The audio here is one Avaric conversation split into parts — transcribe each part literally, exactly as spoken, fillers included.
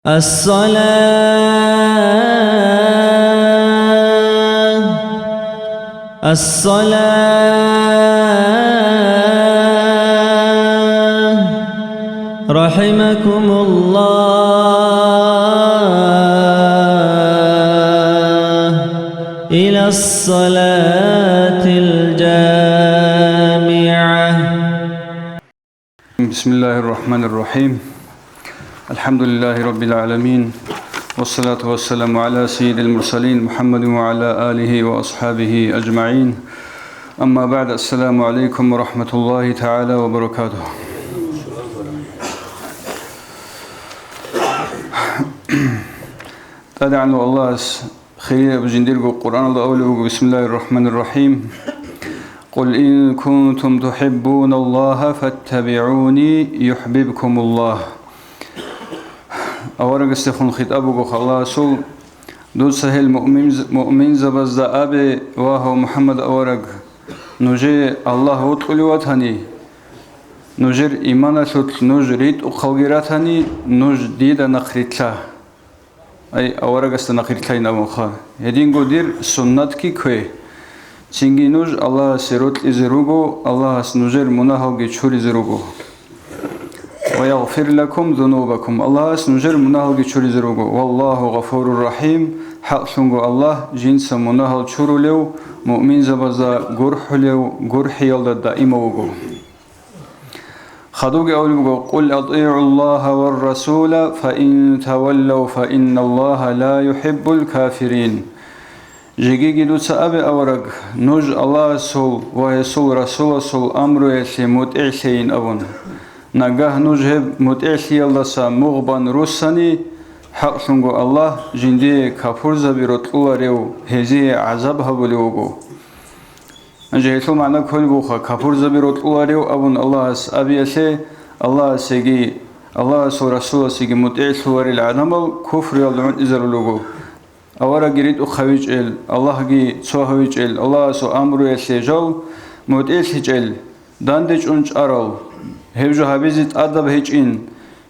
الصلاة، الصلاة، رحمكم الله، إلى الصلاة الجامعة. بسم الله الرحمن الرحيم. الحمد لله رب العالمين. والصلاة والسلام على سيد المرسلين محمد وعلى آله وأصحابه أجمعين. أما بعد، السلام عليكم ورحمة الله تعالى وبركاته. ТӀадегӀанав Аллагьас хирияв жиндирго Къуръаналда абулеб буго: بسم الله الرحمن الرحيم. قل إن كنتم تحبون الله فاتبعوني يحببكم الله. Аварагасдехун хитӀаб буго Аллагьасул: «Дуца гьел муъмин-, муъминзабазда абе, ва гьав МухӀаммад авараг, нужее Аллагь вокьулев ватани, нужер иманалъулъ нуж ритӀухъалги ратани, нуж дида нахърилълъа». Ай, аварагасда нахърилълъайин абунха. Гьединго дир суннатги ккве. Цинги нуж Аллагьасе рокьизе руго, Аллагьас нужер мунагьалги чуризе руго. ويغفر لكم ذنوبكم. Аллагьас нужер мунагьалги чуризе руго. والله غفور رحيم. ХӀакълъунго Аллагь жинца мунагьал чурулев, муъминзабазда гурхӀулев, гурхӀиялда даимав вуго. Хадубги абулеб буго: قل أطيعوا الله والرسول فإن تولوا فإن الله لا يحب الكافرين. Жегиги дуца абе, авараг, нуж Аллагьасул ва гьесул Расуласул амруялъе мутӀигӀлъейин абун. Нагагь нуж гьеб мутӀигӀлъиялдаса мугъ бан руссани, хӀакълъунго Аллагь жиндие капурзаби рокьуларев, гьезие гӀазаб гьабулев вуго. Гьанже гьелъул магӀна кколеб буха, капурзаби рокьуларев абун Аллагьас абиялъе, Аллагьасеги, Аллагьасул Расуласеги мутӀигӀлъуларел гӀадамал куфруялда гӀунтӀизарулего. Аварагги ритӀухъ гьавичӀел, Аллагьги цо гьавичӀел, Аллагьасул амруялъе жал мутӀигӀлъичӀел, дандечӀун чӀарал, гьеб жо гьабизе тӀадаб гьечӀин,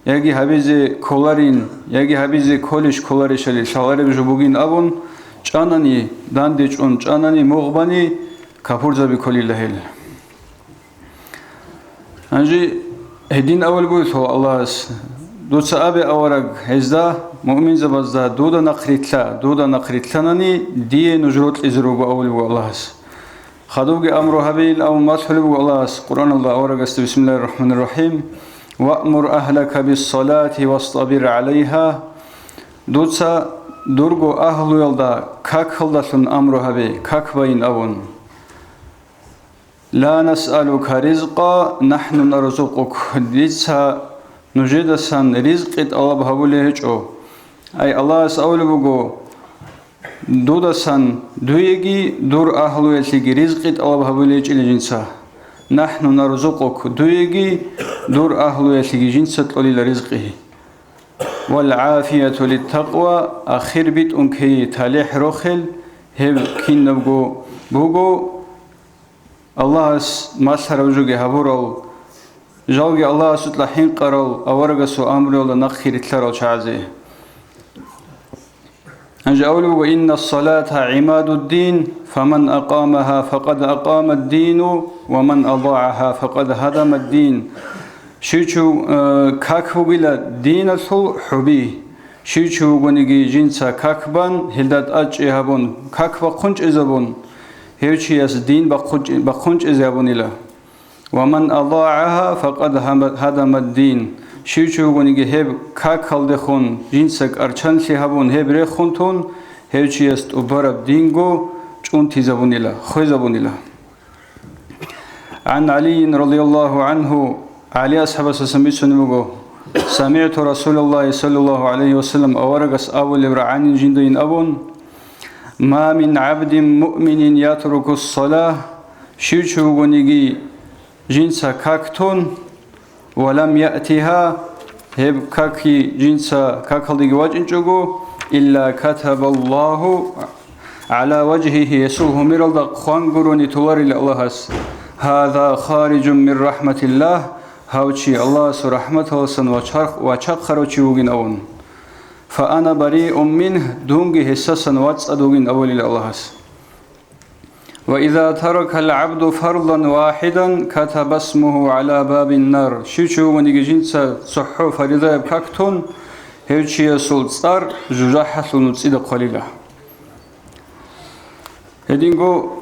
яги гьабизе кколарин, яги гьабизе кколищ кколарищали лъалареб жо бугин абун чӀанани, дандечӀун чӀанани, мугъ бани, капурзаби кколила гьел. Гьанже гьедин абулеб буго Аллагьас: «Дуца абе, авараг, гьезда, муъминзабазда, дуда нахърилълъа, дуда нахърилълъанани, дие нуж рокьизе руго», — абулеб буго Аллагьас. Хадубги амру гьабейин абун малъулеб буго Аллагьас Къуръаналда аварагасда: بسم الله الرحمن الرحيم. وأمر أهلك بالصلاة واصطبر عليها. Дуца дурго агьлуялда какалдалъун амру гьабе, как байин абун. لا نسألك رزقا نحن نرزقك. Дица нужедасан ризкъи тӀалаб гьабулей гьечӀо. Ай, Аллагьас абулеб буго: «Дудасан дуеги дур агьлуялъеги ризкъи тӀалаб гьабулей гьечӀила жинца. نحن نرزقك, дуеги дур агьлуялъеги жинца кьолила ризкъи». والعافية للتقوى, ахир битӀун ккей талихӀ рохел, гьеб кинабго буго Аллагьас малъараб жоги гьабурал, жалги Аллагьасукьа хӀинкъарал, аварагасул амруялда нахъе рилълъарал чагӀазе. Гьанже абулеб буго: إن الصلاة عماد الدين، فمن أقامها فقد أقام الدين، ومن أضاعها فقد هدم الدين. Щив чи, э, как бугила диналъул хӀуби. Щив чи вугониги жинца как бан, гьелда тӀадчӀи гьабун, как бахъун чӀезабун, гьев чияс дин бахъун чӀе-, бахъун чӀезе гьабунила. ومن أضاعها فقد هم-، هدم الدين. Щив чи вугониги гьеб какалдехун жинца кӀарчанлъи гьабун, гьеб рехун тун, гьев чияс тӀубараб динго чӀунтизабунила, хвезабунила. عن علي رضي الله عنه, ГӀали асхӀабасасан бицунеб буго: سمعت رسول الله صلى الله عليه وسلم, аварагас абулеб рагӀанин жиндайин абун: ما من عبد مؤمن يترك الصلاة, щив чи вугониги жинца как тун, ولم يأتها, гьеб какги жинца какалдеги вачӀинчӀого, إلا كتب الله على وجهه, гьесул гьумералда хъван гурони толарила Аллагьас: هذا خارج من رحمة الله, гьав чи Аллагьасул рахӀматаласан вачарх-, вачахъарав чи вугин абун. «Фа ана бариун мингь», дунги гьесасан вацӀцӀад вугин абулел Аллагьас. «Ва иза таракал гӀабду фардан вахидан катаба смугьу гӀала бабин нар». Щив чи вугониги жинца цохӀо фаризаяб как тун, гьев чиясул цӀар жужахӀалъул нуцӀида хъвалила. Гьединго,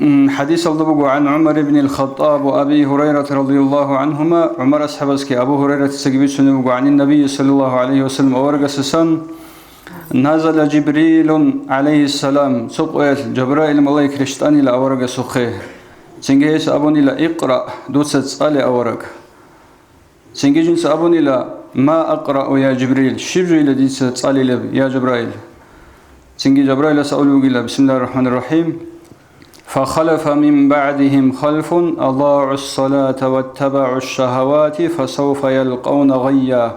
м, хадисалда буго, гӀан ГӀумар ибн ал-Хаттаб ва Аби Гьурайрат радияллагьу гӀанхума, ГӀумар асхӀабасги Абу Гьурайратицаги бицунеб буго, гӀанин Набий саллаллагьу гӀалайгьи ва саллам, аварагасасан: «Назала Жибрилун гӀалайгьиссалам», цо къоялъ Жабраил малаик рещтӀанила аварагасухъе. Цинги гьес абунила: «Икъра, дуца цӀале, авараг». Цинги жинца абунила: «Ма акърау, я Жибрил, щиб жойила дица цӀалилеб, я Жабраил?» Цинги Жабраилас абулеб бугила: «Бисмиллагьир рахӀманир рахӀим. Фахалафа мин баъдигьим халфун адагӀу ссалата ваттабагӀу шшагьавати фасавфа ялкъавна гъайя».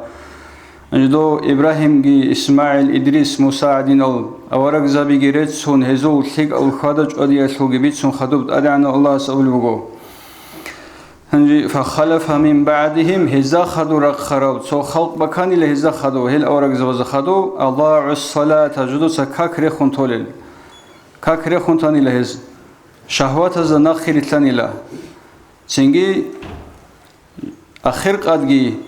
Жидо Ибрагьимги, ИсмагӀил, Идрис, Муса гӀадинал аварагзабиги реццун, гьезул лъикӀал хьвада-чӀвадиялъулги бицун хадуб ТӀадегӀанав Аллагьас абулеб буго. Гьанже, «Фахалафа мин баъдигьим», гьезда хадур рахъарав цо халкъ баканила гьезда хадув, гьел аварагзабазда хадув, «адагӀу ссалата», жудуца как рехун толел. Как рехун танила гьез, шагьватазда нахъе рилълъанила. Цинги ахир къадги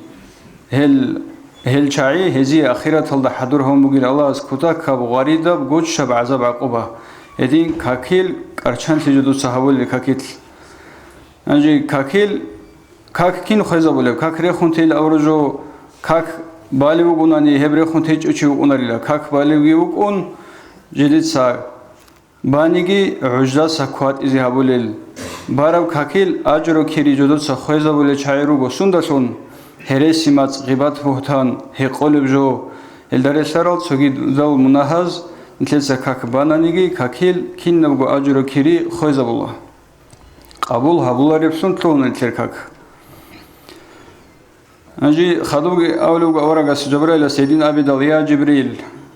гьел, гьел чагӀи гьезие ахираталда хӀадур гьавун бугил Аллагьас кутакаб, гъваридаб, гучаб гӀазаб-гӀакъуба. Гьедин какил кӀарчанлъи жудуца гьабулел какилъ. Гьанже какил, как кин хвезабулеб? Как рехун тейил авружо, как балев вугунани, гьеб рехун течӀев чи вукӀунарила. Как балевги вукӀун, жидеца баниги гӀуждаса кватӀизе гьабулел. Бараб какил ажру кири жодоца хвезабулел чагӀи руго, сундалъун гьереси-мацӀ, гъибат-бугьтан, гьекъолеб жо, гьелда релълъарал цогидал мунагьаз, нилъеца как бананиги, какил кинабго ажру кири хвезабула. Къабул гьабулареблъун лъугьун нилъер как. Гьанже хадубги абулеб буго аварагас Жабраилас гьедин абидал: «Я Жибрил,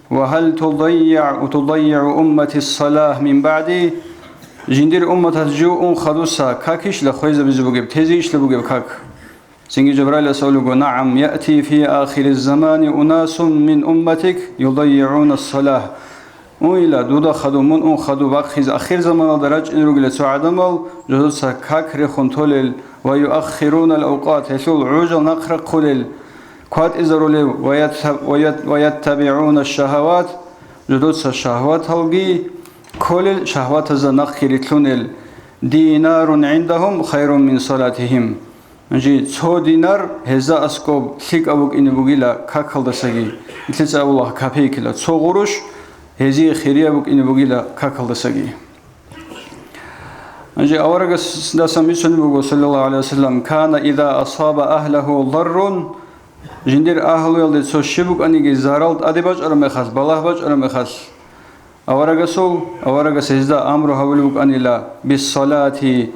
ва гьал тудаййигӀу, тудаййигӀу уммати ссалат мин баъди?» Жиндир умматалъ жив ун хадуса какищила хвезабизе бугеб, тезейищила бугеб как? Цинги Жабраилас абулеб буго: «НагӀам, яъти фи ахири замани унасун мин умматик юдаййигӀуна ссалат». Уйла, дуда хадув, мун ун хадув бахъизе ахир заманалда рачӀине ругила цо гӀадамал, жодоца как рехун толел, ва юаххирунал авкъат, гьелъул гӀужал нахърахъулел, кватӀизарулев, ва ятта-, ва ят-, ва яттабигӀуна шагьават, жодоца шагьваталги кколел, шагьватазда нахъги рилълъунел, динарун гӀиндагьум хайрун мин салатигьим. Гьанже цо динар гьезда аскӀоб лъикӀаб букӀине бугила какалдасаги. Нилъеца абула копейкила, цо гъурущ гьезие хирияб букӀине бугила какалдасаги. Гьанже аварагасдасан бицунеб буго, саллаллагьу гӀалайгьи вассалам: «Кана иза асаба агьлагьу даррун», жиндир агьлуялде цо щиб букӀаниги зарал тӀаде бачӀараб мехалъ, балагь бачӀараб мехалъ, Аварагасул, аварагас гьезда амру гьабулеб букӀанила: «Биссалати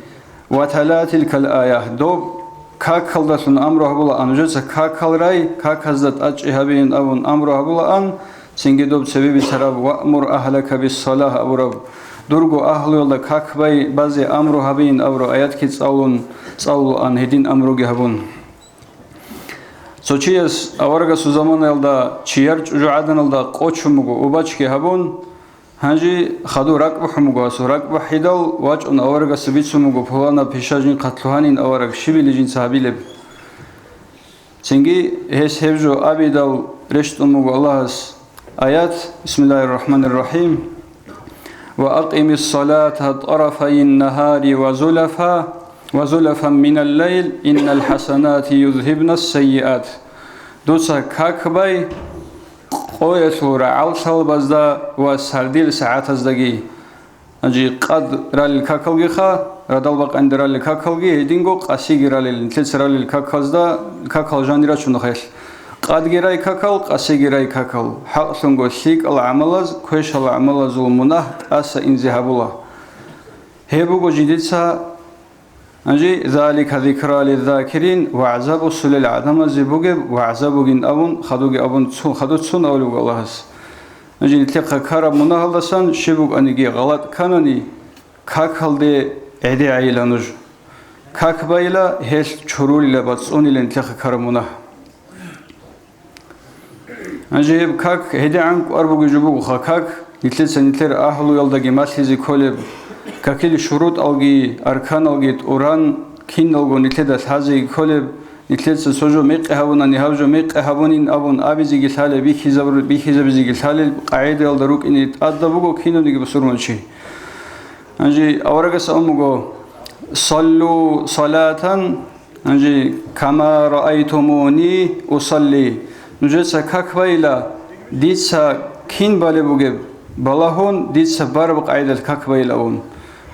ва талатилкал ая», доб какалдалъун амру гьабулаан, нужеца какал рай, каказда тӀачӀи гьабеян абун амру гьабулаан, цинги доб цебе бицараб: «Ваъмур агьлака биссалагь», абураб, дурго агьлуялда как бай базе амру гьабеян абураб аятги цӀалун, цӀалулаан гьедин амруги гьабун. Цо чияс аварагасул заманаялда чияр чӀужугӀаданалда къочун буго, убачги гьабун, гьанже хадув ракӀбухӀун буго гьасул. РакӀбухӀидал вачӀун аварагасда бицун буго: «Пуланаб пиша жинхъа лъугьанин, авараг, щибили жинца гьабилеб?» Цинги гьес гьеб жо абидал рещтӀун буго Аллагьас аят: «Бисмиллагьир рахӀманир рахӀим. Ва акъимис салата тарафайин нагьари ва зулафа, ва зулафан минал лайл, иннал хӀасанати юзгьибнас сайиат». Дуца как бай къоялъул рагӀаллъалбазда ва сардил сагӀатаздаги. Гьанже къад ралел какалгиха, радал бакъанде ралел какалги, гьединго къасиги ралел, нилъеца ралел каказда, какал жанир рачунаха гьелъ. Къадги рай какал, къасиги рай какал. ХӀакълъунго лъикӀал гӀамалаз, квешал гӀамалазул мунагь тӀаса инзе гьабула. Гьеб буго жидеца, гьанже, «Залика зикра лиззакирин», вагӀза босулел гӀадамазе бугеб вагӀза бугин абун, хадуги абун цун, хадуцун абулеб буго Аллагьас. Гьанже нилъехъа ккараб мунагьалдасан щиб букӀаниги гъалатӀ кканани, какалде гӀедегӀайила нуж. Как байила, гьелъ чурулила, бацӀцӀунила нилъехъа ккараб мунагь. Гьанже гьеб как гьедигӀан кӀвар бугеб жо бугоха, как нилъеца нилъер агьлуялдаги малъизе кколеб, какил шурутӀалги арканалги тӀуран, киналго нилъеда лъазеги кколеб, нилъеца цо жо мекъи гьабунани, гьаб жо мекъи гьабунин абун абизеги лъалеб, бихьизаб-, бихьизабизеги лъалел къагӀидаялда рукӀине тӀадаб буго кинавниги бусурманчи. Гьанже аварагас абун буго: «Саллу салатан, гьанже, кама раайтумуни усалли». Нужеца как байила, дица кин балеб бугеб балагьун, дица бараб къагӀидалъ как байила абун.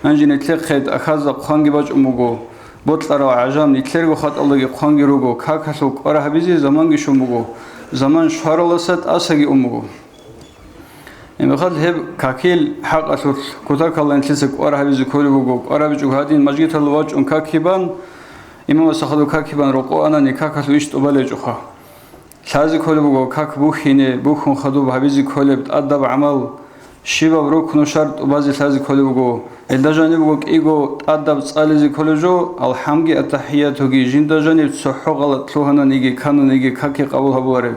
Гьанже нилъехъе тӀахьазда хъванги бачӀун буго, бокьарав гӀажам нилъерго хатӀалдаги хъванги руго, какалъул кӀвар гьабизе заманги щун буго, заман щваралдаса тӀасаги ун буго. Гьебмехалъ гьеб какил хӀакъалъулъ кутакалда нилъеца кӀвар гьабизе кколеб буго, кӀвар гьабичӀого гьадин, мажгиталда вачӀун как кибан, имамасда хадуб как кибан рокъо анани, какалъул иш тӀубалеб гьечӀоха. Лъазе кколеб буго как бухьине, бухьун хадуб гьабизе кколеб тӀадаб гӀамал, щибаб рукну шартӀ тӀубазе лъазе кколеб буго, гьелда жаниб буго кӀиго тӀадаб цӀализе кколеб жо, алхӀамги аттахӀиятуги, жинда жаниб цохӀо гъалатӀ лъугьананиги, кананиги каки къабул гьабулареб.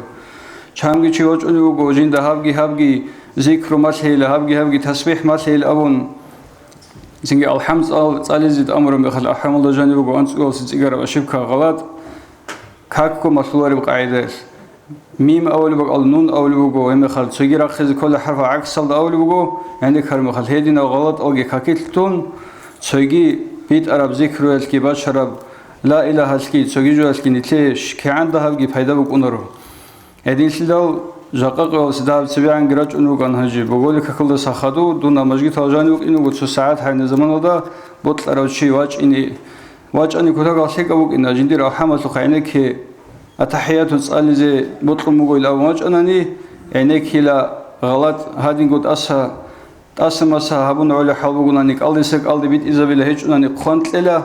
Чанги чи вачӀунев вуго, жинда гьабги-гьабги зикру малъейила, гьабги-гьабги тасбихӀ малъейила абун, цинги алхӀам цӀал-, цӀализе тӀамураб мехалъ, алхӀамалда жаниб буго анцӀгоялдаса цӀикӀкӀараб ошибка, гъалатӀ, какго малъулареб къагӀидаялъ. Мим абулеб бакӀалда нун абулеб буго, гьебмехалъ цоги рахъизе ккола хӀарф гӀаксалда абулеб буго, гӀенеккараб мехалъ, гьединал гъалатӀалги какилъ тун, цоги битӀараб зикруялъги бачараб ла илагьалъги, цоги жоялъги нилъее щ-, кигӀан дагьабги пайда букӀунаро. Гьединлъидал жакъа къоялъ дагьаб цебегӀанги рачӀун руган гьанже, боголил какалдаса хадув дун мажгиталда жанив вукӀин вуго цо сагӀат гьаниб заманалда бокьарав чи вачӀине, вачӀани кутакал лъикӀаб букӀина, жиндир алхӀамалъухъ гӀенекке, аттахӀияту цӀализе бокьун бугойилан абун вачӀанани, гӀенеккила гъалатӀ гьадинго тӀаса, тӀаса-маса гьабун гӀолеб хӀал бугонани, кӀалдиса-кӀалди битӀизабила гьечӀонани хъван кьела,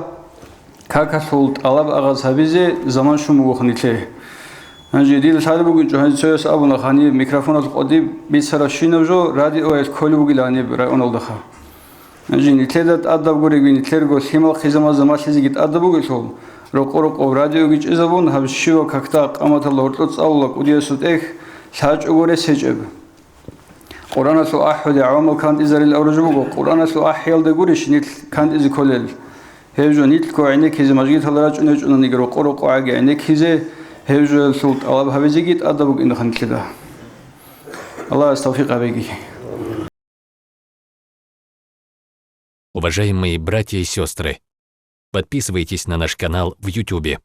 какалъул тӀалаб агъаз гьабизе заман щун бугоха нилъее. Гьанже дида лъалеб бугинчӀо, гьанже цояс абуна, гьаниб микрофоналъ къотӀи бицарабщинаб жо радиоялъ кколеб бугила гьаниб районалдаха. Гьанже нилъеда тӀадаб гуреги, нилъерго лъимал-хъизамазда малъизеги тӀадаб бугелъул, рокъо-рокъоб радиоги чӀезабун, гьаб щивав какда къаматалда гьоркьор цӀалула кӀудиясул тӀехь, лъачӀого рес гьечӀеб. Къуръаналъул ахӀуде гӀавамал кантӀизарил абураб жо буго, Къуръаналъул ахӀиялда гурищ нилъ кантӀизе кколел? Гьеб жо нилъго гӀенеккизе мажгиталда рачӀунев гьечӀонаниги, рокъо-рокъогӀаги гӀенеккизе, гьеб жоялъул тӀалаб гьабизеги тӀадаб букӀиндахъа нилъеда. Аллагьас тавфикъ гьабеги. Уважаемые братья и сестры, подписывайтесь на наш канал в Ютубе.